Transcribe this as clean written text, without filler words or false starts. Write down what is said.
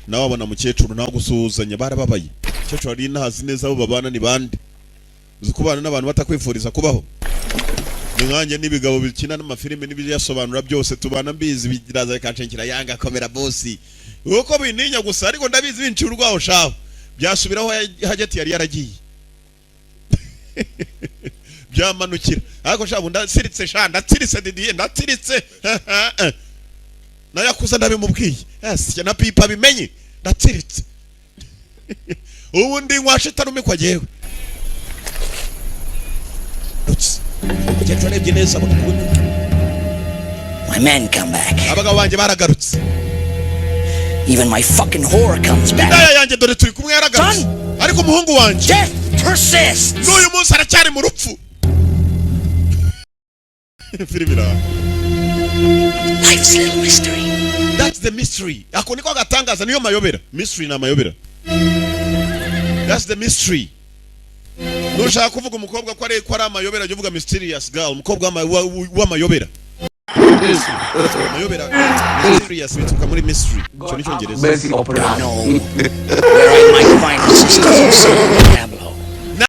Nawe abona mukecuru nawe gusuhuzanya, barababaye. Mukecuru ari ntazi neza abo babana ni bande. Uzi kubana n'abantu batakwifuriza kubaho? Ni nkanjye n'ibigabo bikina n'amafilime n'ibiyasobanura byose tubana, mbizi, biraza bikanshengera yanga komera bosi uko bintinya gusa, ariko ndabizi binciye urwaho shaho byasubiraho hagati yari yaragiye byamanukira. Ariko shabu ndatsiritse sha, ndatsiritse Didier, ndatsiritse. Nayakuze ndabimubwiye. Yes, na pipa bimenye ndatsiritse ubu ndi nkwasha itarumikwa jewe. Rutsi umukecuru arebye neza abona ukuntu My men come back. Abagabo banjye baragarutse. Even my fucking whore comes back. Indaya yanjye dore turi kumwe yaragarutse, ariko umuhungu wanjye Death persists. n'uyu munsi aracyari mu rupfu. Filime iraha. Life's little mystery. That's the mystery. Ako niko gatangaza, niyo mayobera. Mystery ni amayobera. That's the mystery. Nushaka kuvuga umukobwa ko ari amayobera, jya uvuga mysterious girl, umukobwa w'amayobera. Amayobera, mysterious bituruka muri mystery. Icyo ni Icyongereza. Basic opera. Know where I might find the sisters of St.